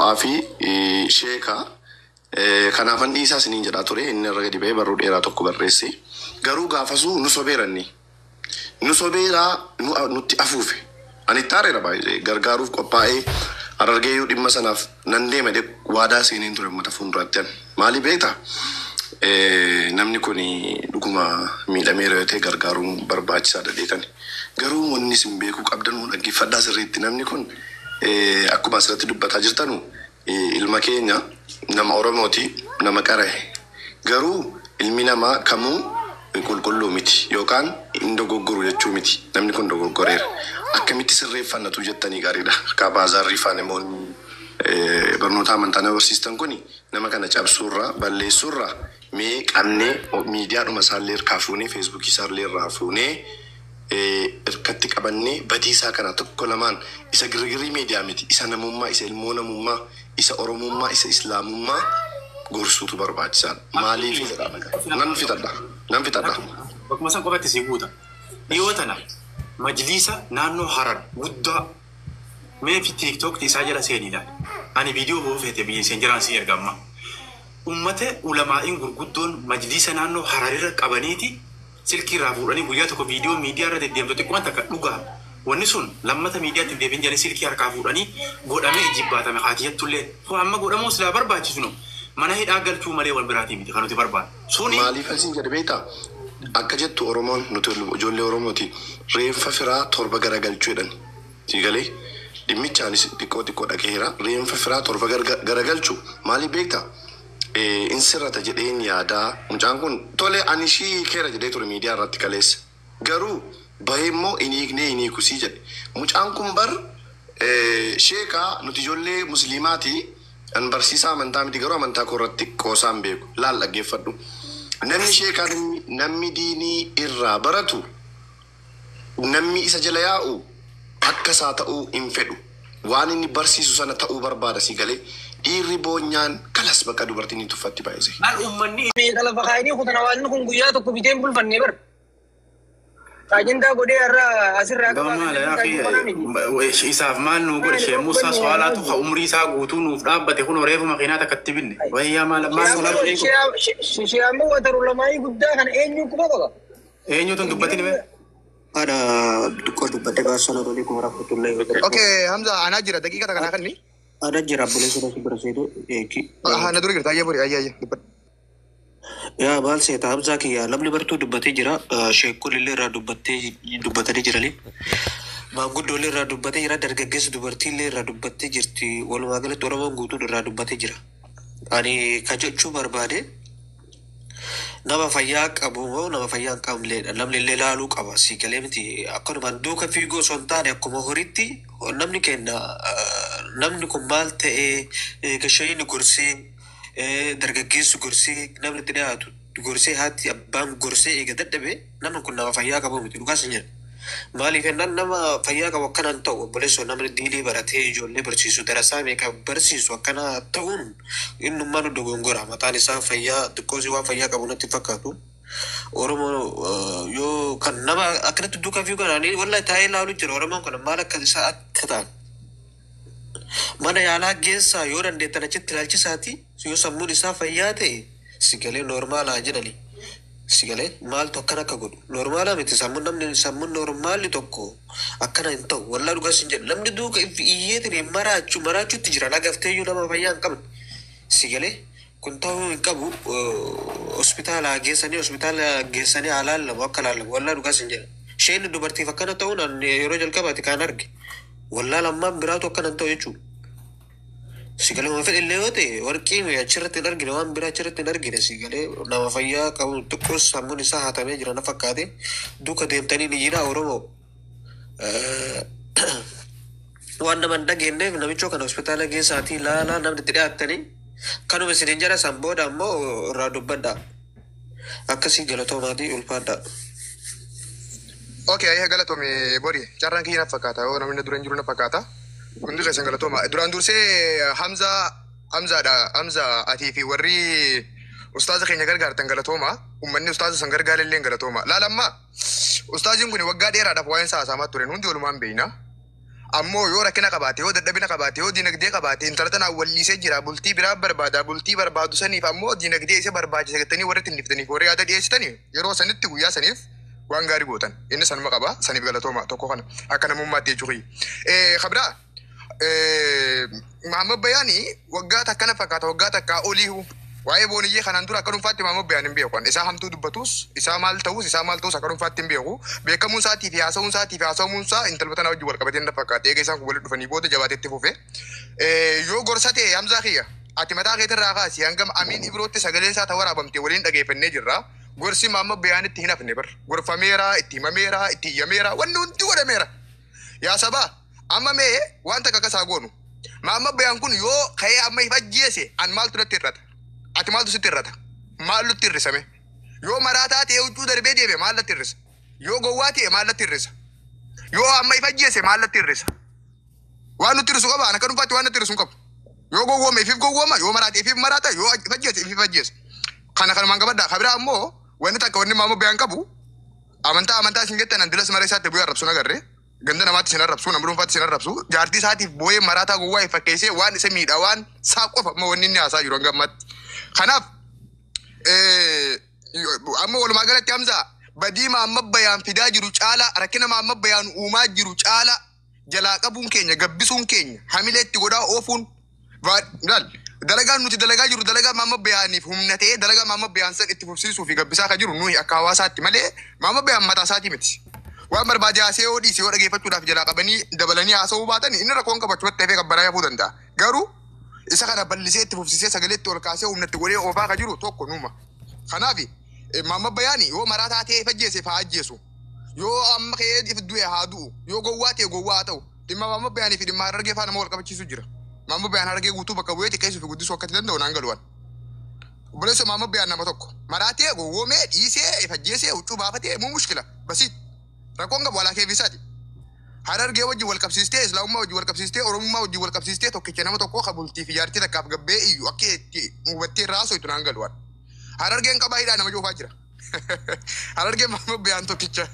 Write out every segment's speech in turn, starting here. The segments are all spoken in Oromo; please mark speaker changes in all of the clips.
Speaker 1: Du'aa fi sheeka. Kanaafan dhiisaa isiniin jedhaa ture. Inni irra gadi ba'ee barruu dheeraa tokko barreesse. Garuu gaafasuu nu sobeeranni. Nu sobeeraa, nutti afuufe. Ani itti aareera baay'ee, gargaaruuf qophaa'ee Harargeeyyuu dhimma sanaaf nan deema jedhee waadaa seeneen ture uummata fuulduratti ani. Maali beektaa? Namni kun dhuguma miidhameera yoo ta'e gargaaruun barbaachisaadha jedheetani. Garuu wanni isin beekuu qabdan, dhaggeeffadhaa sirriitti, namni kun akkuma asirratti dubbataa jirtanu ilma keenya, nama Oromooti, nama qara'e. Garuu ilmi namaa kamuu qulqulluu miti yookaan hin dogoggoru jechuu miti. Namni kun dogoggoreera. Akkamitti sirreeffannatu jettanii gaariidha. Akka baazaarrii faan immoo barnoota amantaa nama barsiistan kuni nama kana cabsuurraa, balleessuurraa, mee qabnee miidiyaadhuma isaallee irkaa fuunee, Feesbuukii isaallee irraa fuunee, irkatti qabannee, badiisaa kana tokko lamaan, isa girgirii miidiyaa miti, isa namummaa, isa ilmoo namummaa, isa Oromummaa, isa Islaamummaa gorsuutu barbaachisaadha. Maaliif jedhaa? Nan fixadha. Nan fixadha.
Speaker 2: Bakkuma san qofatti si guuta. Dhiyoo tana majliisa naannoo Harar guddaa mee fi TikTok isaa jala seeni ilaali. Ani viidiyoo boo feete biyya seen jiraan si erga amma. Ummata ulamaa'iin gurguddoon majliisa naannoo Hararirra qabaniiti silkii irraa fuudhanii guyyaa tokko viidiyoo miidiyaa irra deddeemtu xiqqoon takka dhugaa. Wanni sun lammata miidiyaatti hin deebiin jedhanii silkii harkaa fuudhanii godhamee ijibbaatame haatiyattullee. Kun amma godhamuu silaa barbaachisu no. Mana hidhaa galchuu malee wal biraatii miti kan nuti barbaadu. Suni
Speaker 1: Maaliif asiin jedhe beektaa? Akka jettu Oromoon, nuti ijoollee Oromooti. Reenfa firaa torba garagalchuu jedhan. Sii galee? Dhimmichaanis xiqqoo xiqqoo dhagaheera. Reenfa firaa torba garagalchuu maaliif beektaa? In sirrata jedheen yaadaa. Mucaan kun tole ani ishii keera jedhee ture miidiyaa irratti kaleessa. Garuu bahee immoo hin hiiknee, hin hiikusii jedhe. Mucaan kun bar sheekaa, nuti ijoollee Musliimaati. An barsiisaa amantaa miti, garuu amantaa koo irratti qoosaan beeku. Laal, dhaggeeffadhu. Namni sheekaa, namni diinii irraa baratu, namni isa jala yaa'u akka isaa ta'uu hin fedhu. Waan inni barsiisu sana ta'uu barbaada, si galee? Dhiirri boonyaan kalas bakka dubartiin hin tuffatti baay'ise.
Speaker 2: Maal uummanni
Speaker 3: Meeqa lafa kaayanii kutan? Hawaasni kun guyyaa tokko bitee hin bulfanne bar. Ajandaa godhee har'a asirraa
Speaker 2: Gama maala yaa akhi, isaaf maal nuu godhe? Shee Musaa Soalaatu ka umrii isaa guutuu nuuf dhaabbate kun reefu makiinaa takkatti binne. Wayyaa maal maal nuuf
Speaker 3: Shiyaan wataru lamaayii guddaa kana eenyu quba qaba?
Speaker 2: Eenyutu hin dubbatin hime?
Speaker 4: Ana xiqqoo dubbadde baasana alaikum warahmatullahi wabarakatuh.
Speaker 5: Okay, Hamza, anaa jira daqiiqa takka naa kenni.
Speaker 4: Ana jira, obboleessa si bira seetu eegi.
Speaker 5: Aha, na dura jirta, ayyee bori, ayyee ayyee dubbadhu.
Speaker 4: Yaa maal seeta, Hamzaa kiyya, namni bartuu dubbatee jira. Sheekkoon illee irraa dubbattee dubbatanii jiranii. Maanguddoon illee irraa dubbatee jira. Dargaggeessi dubartii illee irraa dubbattee jirti. Walumaa galatti Oromoon guutuun irraa dubbatee jira. Ani ka jechuu barbaade, nama fayyaa qabu moo nama fayyaa hin qabneedha. Namni illee laaluu qaba. Si galee miti? Akkanumaan duuka fiiguu osoo hin taane, akkuma horiitti namni kenna, namni kun maal ta'ee gashayini gorsee, dargaggeessi gorsee, namni itti dhiyaatu gorsee, haati abbaan gorsee eega dadhabe, namni kun nama fayyaa qabu miti, dhugaas hin jedhu. Maaliif jennaan, nama fayyaa qabu akkanaan ta'u, obboleessoo, namni diinii baratee ijoollee barsiisu, darasaa meeqa barsiisu, akkana ta'uun innummaa nu dogongora. Mataan isaa fayyaa xiqqoosii waan fayyaa qabu natti hin fakkaatu. Oromoo yoo kan nama akkanatti duukaa fiigu kanaan wallahi taa'ee ilaalu jira. Oromoon kana maal akka isaa akka ta'an. Mana yaalaa geessaa, yoo dandeettan achitti ilaalchisaati, yoo sammuun isaa fayyaa ta'e, sigalee, normaalaa jedhani. Sigalee? Maaltu akkana akka godhu? Normaalaa miti sammuun. Namni sammuun normaalli tokko akkana hin ta'u. Wallaa dhugaas hin jedhu. Namni duuka iyyeetiin maraachuutti jira. Lagafteeyyuu nama fayyaa hin qabne. Sigalee? Kun ta'uu hin qabu. Hospitaala geessanii, hospitaala geessanii haa laallamu, akka laallamu. Wallaa dhugaas hin jedhu. Isheen dubartiif akkana ta'uun ani yeroo jalqabaati kan arge. Wallaa lammaan biraatu akkana hin ta'u jechuudha. Sigalee, waan fedhe illee yoo ta'e, warqii achirratti hin argine, waan biraa achirratti hin argine. Sigalee, nama fayyaa qabu xiqqoos sammuun isaa hatamee jira na fakkaate. Duuka deemtanii ni jira Oromoo. Waan nama hin dhageenyeef namichoo kana hospitaala geessaatii ilaalaa, namni itti dhiyaattanii. Kanuma isiniin jedha, san booda ammoo irraa dubbadha. Akkasii, galatoomaatii ulfaadha.
Speaker 5: Okay, ayyee galatoomi bori. Carraan kiyya na fakkaata. Yoo namni dura hin jiru na fakkaata. Hundi keessan galatooma. Duraan dursee Hamza, Hamzaadha. Hamza, atii fi warri ustaaza keenya gargaartan galatooma. Uummanni ustaaza san gargaara illee galatooma. Laala, amma ustaaziin kun waggaa dheeraadhaaf waa'een isaa haasa'amaa ture. Hundi walumaan beekna. Ammoo yoo rakkina qabaate, yoo dadhabina qabaate, yoo dinagdee qabaate, intala tanaan walliisee jira, bultii biraa barbaada, bultii barbaadu saniif ammoo dinagdee isa barbaachisa jettanii warri ittiin warri yaada dhiyeessitanii yeroo sanitti guyyaa saniif waan gaarii gootan. Inni sanuma qaba, saniif galatooma tokko kana akka namummaatti jechuu. Kabraa Mahammad Bayaanii waggaa takkana fakkaata, waggaa takkaa olii waa'ee booniyyee kanaan dura akka dhuunfaatti Mahammad Bayaan hin beeku. Isaa hamtuu dubbatus, isaa maal ta'us, isaa maal ta'us akka dhuunfaatti hin beeku. Beekamuun isaatii fi haasa'uun isaatii fi haasa'uun isaa intalba tanaa wajjin wal qabatee na fakkaata. Eega isaan kun walitti dhufanii booda jabaatee itti fufe. Yoo gorsa ta'e, Hamzaa kiyya, ati mataa keetirraa kaasi hangam Amiin Ibrootti sagalee isaa ta'uu waraabamtee waliin dhageeffannee jirra. Gorsi Mahammad Bayaanitti hin hafne bar. Gorfameera, itti himameera, itti iyyameera, wanni hundi godhameera. Yaa sabaa, amma mee waan takka akkasaa goonu. Mahammad Bayaan kun yoo ka'ee amma if ajjeese, an maaltu natti hir'ata? Ati maaltu sitti hir'ata? Maal nutti hir'isame? Yoo maraataa ta'e, huccuu darbee deeme, maal natti hir'isa? Yoo gowwaa ta'e, maal natti hir'isa? Yoo amma if ajjeese, maal natti hir'isa? Waan nutti hir'isu qaba, akka dhuunfaatti waan natti hir'isu hin qabu. Yoo gowwoome ifiif gowwooma, yoo maraate ifiif maraata, yoo if ajjeese ifiif ajjeese. Kana kanumaan qabaddaa. Kabiraa ammoo wanni takka wanni Mahammad Bayaan qabu, amantaa isin jettan an dilas mara isaatti bu'ee arrabsuun agarree. Ganda namaatti isin arrabsu, nama dhuunfaatti isin arrabsu, jaartii isaatiif boo'ee maraataa gowwaa hin fakkeessee waan isa miidha waan isaa qofa amma wanni inni haasaa jiru hanga ammaatti. Kanaaf amma walumaa galatti, Hamzaa, badii Mahammad Bayaan fidaa jiru caala, rakkina Mahammad Bayaan uumaa jiru caala, jalaa qabuun keenya, gabbisuun keenya, hamilee itti godhaa oofuun, laal, dalagaan nuti dalagaa jiru dalagaa Mahammad Bayaaniif humna ta'ee, dalagaa Mahammad Bayaan san itti fufsiisuu fi gabbisaa kan jiru nuyi akka hawaasaatti malee Mahammad Bayaan mataa isaatii miti. Waan barbaade haasee yoo dhiise, yoo dhageeffachuudhaaf jalaa qabanii dabalanii haasa'uu baatan, inni rakkoon qabachumatti hafee qabbanaa hafuu danda'a. Garuu isa kana bal'isee itti fufsiisee sagalee itti ol kaasee humna itti godhee oofaa kan jiru tokko numa. Kanaaf Mahammad Bayaani yoo maraataa ta'ee if ajjeese haa ajjeesu. Yoo amma ka'ee if du'e haa du'u. Yoo gowwaa ta'e gowwaa haa ta'u. Dhimma Mahammad Bayaanii fi dhimma Harargee faana nama wal qabachiisu jira. Mahammad Bayaan Harargee guutuu bakka bu'ee xiqqeessuu fi guddisuu akka itti danda'u naan galuwan. Obboleessa, Mahammad Bayaan nama tokko. Maraatee, gowwoomee, dhiisee, if ajjeesee, huccuu baafatee muu mushkila. Basiit. Rakkoon qabu alaa keefisaati. Harargee wajjin wal qabsiistee, Islaamummaa wajjin wal qabsiistee, Oromummaa wajjin wal qabsiistee, tokkicha nama tokko ka bultii fi jaartii takkaaf gabbee iyyu akka itti hubattee irraa haasoftu naan galuwan. Harargeen qabaa hidhaa nama joofaa jira. Harargeen Mahammad Bayaan tokkicha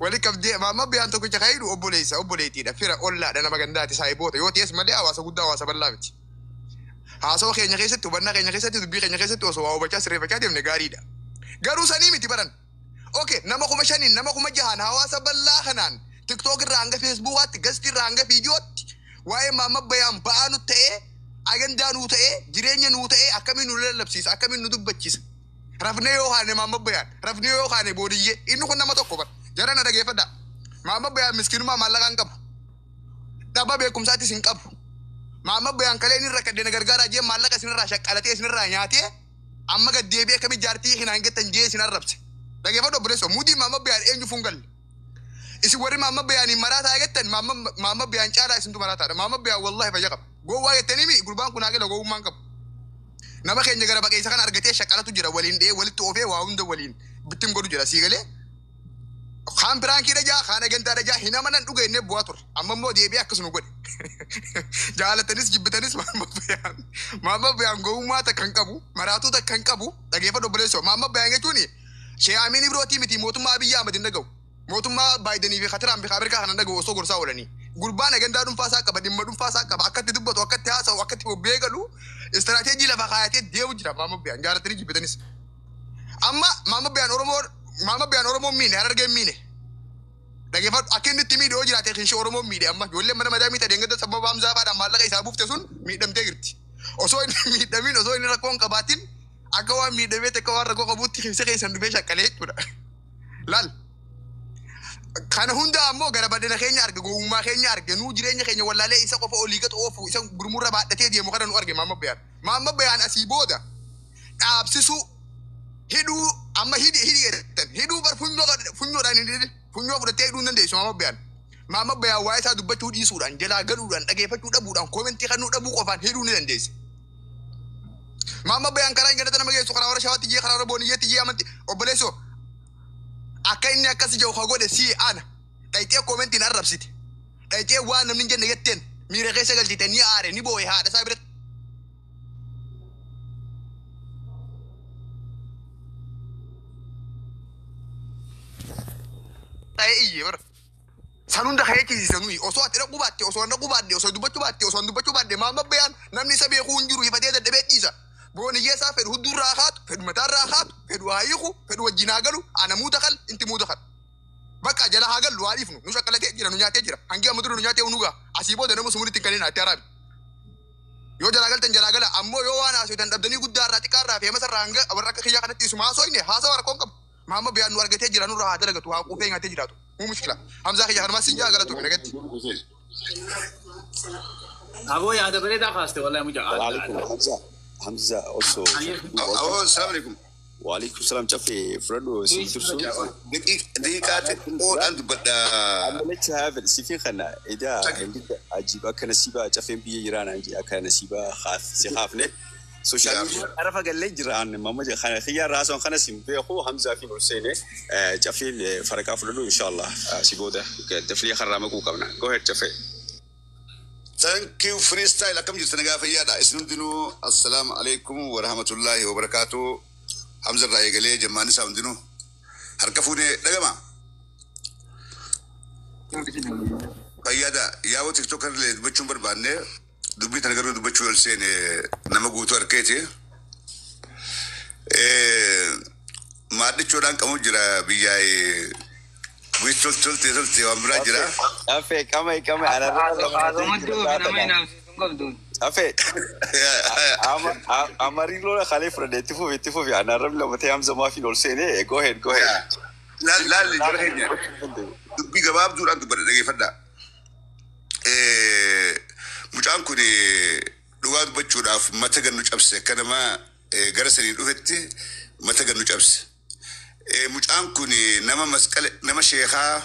Speaker 5: wali qabdee, Mahammad Bayaan tokkicha kan hidhu obboleessa, obboleettiidha, fira, ollaadha, nama gandaati, saahiboota yoo ta'es malee hawaasa guddaa, hawaasa bal'aa miti. Haasawa keenya keessatti, hubannaa keenya keessatti, dubbii keenya keessatti osoo waa hubachaa sirreeffachaa deemne gaariidha. Garuu sanii miti baran. Okay, nama 5,000n, nama 6,000n, hawaasa bal'aa kanaan TikTok irraa hanga Facebookaatti, guest irraa hanga viidiyootti waa'ee Mahammad Bayaan ba'aa nu ta'ee, agandaa nuu ta'ee, jireenya nuu ta'ee, akkamiin nu lallabsiisa, akkamiin nu dubbachiisa? Rafnee yoo kaane Mahammad Bayaan, rafnee yoo kaane boodiyyee, inni kun nama tokko bara. Jara na dhageeffadhaa. Mahammad Bayaan miskiinummaa maallaqaa hin qabu. Dhaba beekumsaatis hin qabu. Mahammad Bayaan kalee inni rakkadde na gargaaraa jee maallaqa isinirraa shaqqalatee isinirraa nyaatee amma gad deebi'ee akkamitti jaartii hinaan gettan jee isin arrabse. Dhageeffadhu obboleessoo, muudii Mahammad Bayaan eenyu fuun galle. Isin warri Mahammad Bayaaniin maraataa jettan, Mahammad Bayaan caalaa isintu maraataadha. Mahammad Bayaan wallahi fayya qaba. Gowwaa jettanii mi gurbaan kun haa gala, gowwummaan qabu. Nama keenya gara baqeessa kana argatee shaqqalatu jira, waliin dhee walitti oofee waa hunda waliin bittim godhu jira, sii galee. Kaan prankiidha jaa, kaan agantaadha jaa, hin amanan dhuga innee bu'aa ture. Amma immoo deebi'ee akkasuma godhe. Jaalatanis jibbitanis Mahammad Bayaan gowwummaa takka hin qabu, maraatuu takka hin qabu. Dhageeffadhu obboleessoo. Mahammad Bayaan jechuun Shee Amiin Ibrootii miti, mootummaa Abiyyi Ahmad hin dhaga'u. Mootummaa Baayidenii fi Tiraamp fi Ameerikaa kana hin dhaga'u osoo gorsaa oolanii. Gurbaan agandaa dhuunfaa isaa qaba, dhimma dhuunfaa isaa qaba, akkatti dubbatu, akkatti haasa'u, akkatti bobbee galu, istiraateejii lafa kaayatee deemu jira Mahammad Bayaan, jaalatanii jibbitanis. Amma Mahammad Bayaan Oromoo miine, Harargeen miine. Dhageeffadhu, akka inni itti miidhe yoo jiraate ishee Oromoo miidhe. Amma ijoolleen mana madaa miidha deengada sababa Hamzaa faadhaan maallaqa isaa buufte sun miidhamtee jirti. Osoo inni miidhamin, osoo inni rakkoo hin qabaatin, akka waan miidhamee akka waan rakkoo qabuutti keessa keessan dhufee shaqqalee jechuudha. Laal. Kana hunda ammoo gara badina keenya arge, gowwummaa keenya arge, nuu jireenya keenya wallaalee isa qofa olii gad oofu, isa gurmurra baadhatee deemu kana nu arge Mahammad Bayaan. Mahammad Bayaan asii booda dhaabsisuu, hidhuu, amma hidhi hidhi jedhan hidhuu bar funyoo funyoodhaan hin hidhin, funyoo fudhattee hidhuu hin dandeessu Mahammad Bayaan. Mahammad Bayaan waa'ee isaa dubbachuu dhiisuudhaan, jalaa galuudhaan, dhageeffachuu dhabuudhaan, comment kennuu dhabuu qofaan hidhuu ni dandeessa. Mahammad Bayaan karaa hin gadhata nama geessu, karaa warra shawaatti jee, karaa warra booniyyeetti jee, amanti obboleessoo akka inni akkas jiru ka godhe sii ana dhayxee commentiin arrabsite, dhayxee waan namni hin jenne jetteen miira keessa galchite, ni aare, ni boo'e haadha isaa biratti. Ta'ee iyyee bara. San hunda ka'ee ciisise nuyi osoo ati dhaquu baatte, osoo an dhaquu baadde, osoo dubbachuu baatte, osoo an dubbachuu baadde, maamma bayaan namni isa beekuu hin jiru, hifatee dadhabee dhiisa. Booniyyee isaa fedhu hudduu irraa haatu, fedhu mataarraa haatu, fedhu haa hiiku, fedhu wajjin haa galu, ana muu dakal, inti muu dakal. Bakka jala haa gallu, haa dhiifnu, nu shaqqalatee jira, nu nyaatee jira. Hangi amma dura nu nyaatee nu gaa. Asii booda nama sumulitti hin kanneen atti araabi. Yoo jalaa galtan jalaa gala, ammoo yoo waan haasoftan dhabdanii guddaa irraa xiqqaa irraa feema sarraa hanga warra akka kiyyaa kanatti isuma haasoyne haasawa rakkoon qabu. Maamma biyaan nu argatee jira, nurraa haa dalagatu, haa quufee nyaatee jiraatu. Muu mushkila. Hamzaa kiyya kanumas siin jaa, galatu nagatti.
Speaker 2: Aboo, yaada bareedaa kaaste wallahi mucaa.
Speaker 6: Waalaikum Hamza. Hamza osoo.
Speaker 7: Awoo, assalamu alaikum.
Speaker 6: Waalaikum salam, caffee fudhadhu si tursu.
Speaker 7: Daqiiqaa xiqqoodhaan dubbadha.
Speaker 6: Amma let's have it. Sifi kana edaa ajiib akka nasiibaa caffeen biyya jiraa naan jee akka nasiibaa si haafne. Social media arafa gallee jira an mamma je kana xiyyaa raasoon kana sin beeku Hamzaa fi Hussein caffeen faraqaa fudhadhu inshallah si booda daflee harraa maquu qabna. Go ahead, caffee.
Speaker 7: Thank you, freestyle. Akkam jirtan? Nagaa fayyaadha isin hundinuu? Assalaamu alaikum wa rahmatullahi wa barakaatu. Hamza irraa eegalee jammaan isaa hundinuu harka fuunee dhagama. Fayyaadha. Yaa'oo TikTok irra dubbachuun barbaanne, dubbii tana garuu dubbachuu ol seene nama guutuu harkeeti. Maaddichoodhaan qabu jira biyyaa tolte tolte waan biraa jira.
Speaker 6: Caffee qama qama anarraa.
Speaker 3: Haasawamatti oofe nama inaafsiisuun qabdu.
Speaker 6: Caffee. Amariloo kalee fudhadhe, itti fufi, itti fufi, anarra lamatee Hamza maafiin ol seene. Go ahead, go ahead.
Speaker 7: Laalli jara keenya, dubbii gabaabduudhaan dubbadha, dhageeffadha. Mucaan kun dhugaa dubbachuudhaaf mata gannu cabse, akka nama gara sanii dhufetti mata gannu cabse. Mucaan kun nama masqala, nama sheekaa,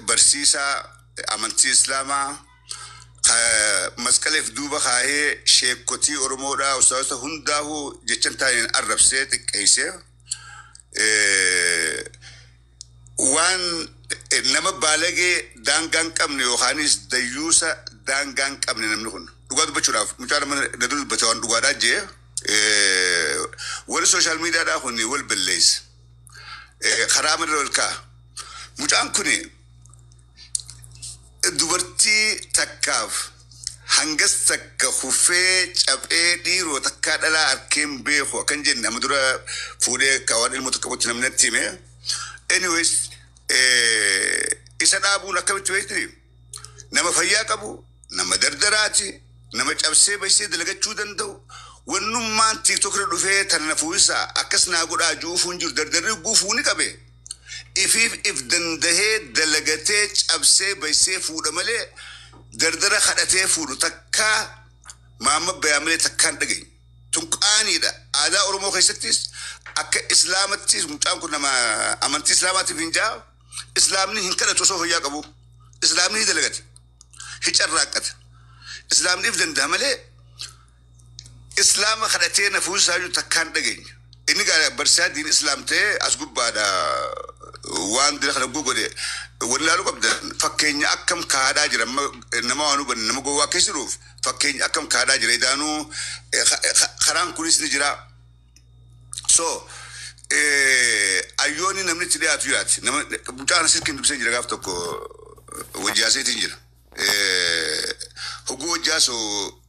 Speaker 7: barsiisaa amantii islaamaa, masqaleef duuba kaahee sheekotii Oromoodhaa ustaazota hundaa'uu jechan taa'een arrabsee xiqqeessee waan nama baalagee daangaa hin qabne yookaanis dayyuusa daangaa hin qabne. Namni kun dhugaa dubbachuudhaaf mucaa nama na dubbate waan dhugaadhaa jee, warri social mediadhaa kun wal balleessa, karaa irra ol ka'a. Mucaan kun dubartii takkaaf hangas takka hufee caphee dhiiroo takkaa dhalaa arkeen beeku akkan jenne, amma dura fuudhee kaawwan ilmoo tokko qabutti namni natti hime. Anyways, isa dhaabuun akkamitti beekti? Nama fayyaa qabu, nama dardaraati, nama cabsee baysee dalagachuu danda'u. Wannummaan TikTok irra dhufee tana na fuusaa akkas naa godhaa juufuun jiru, dardarri guufuu ni qabe. Ifiif if dandahee dalagatee cabsee baysee fuudha malee dardara kadhatee fuudhu takkaa maamma bayaa malee takkaan dhageenye. Tun qaaniidha. Aadaa Oromoo keessattis akka Islaamattis mucaan kun nama amantii Islaamaatiif hin jaa. Islaamni hin kadhatu osoo fayyaa qabu. Islaamni ni dalagata. Hin carraaqqata. Islaamni if danda'a malee Islaama kadhatee na fuusaa jiru takkaan dhageenye. Inni gaa barsiisaa diin Islaam ta'ee as gubbaadha waan dira kana godhe wal ilaaluu qabdan. Fakkeenya akkam kaadhaa jira, amma nama waan hubanne nama gowwaa keessa jiruuf fakkeenya akkam kaadhaa jira. Idaanuu karaan kunis ni jira. So ayyoonni namni itti dhiyaatu jiraati. Nama mucaan silkiin dubbisee jira, gaaf tokko wajjaaseetiin jira. Hogguu wajjaasoo